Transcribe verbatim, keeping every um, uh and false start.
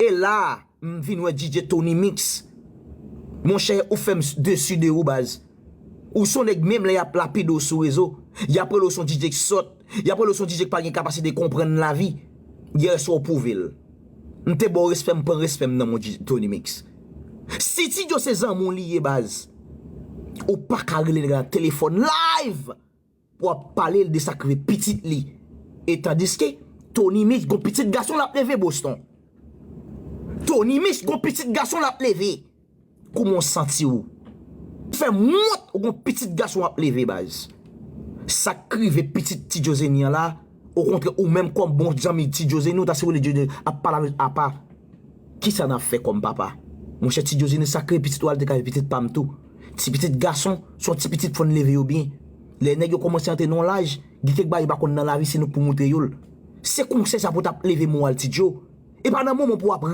E la, m vin wè D J Tony Mix. Monchè, ou fè m desi de ou, baz. Ou se yon nèg, menm lè y ap lapide w sou rezo, y ap rele w se yon D J k sòt, y ap rele w se yon D J k pa gen kapasite konprann lavi. Yè swa w pwouve l. M te ba w respè, m pran respè m nan men w, Tony Mix. Si Ti Djo se zanmi w li ye, baz, ou pa ka rele nèg la nan telefòn live pou w ap pale l de sa k rive pitit li. E tandiske Tony Mix gon pitit gason l ap leve, Boston. Tony Mix gon pitit gason l ap leve. Kouman w santi w? Fè m wont, ou gon pitit gason w ap leve, baz. Sa k rive pitit Ti Djo Zeni an la, okontrè, ou menm kòm bon zanmi Ti Djo Zeni, ou ta sipoze Djo Zeni ap pale avè l apa. Kisa n ap fè kòm papa? Monchè, Ti Djo Zeni, sa k rive pitit ou a, l te ka rive pitit pa m tou. Ti pitit gason, se yon ti pitit fò n leve yo byen. Lè nèg yo kòmanse antre nan yon laj, gen kèk bagay yo pa konn nan lavi, se nou k pou montre yo l. Se konsèy sa pou w t ap leve moral Ti Djo. E pa nan moman pou w ap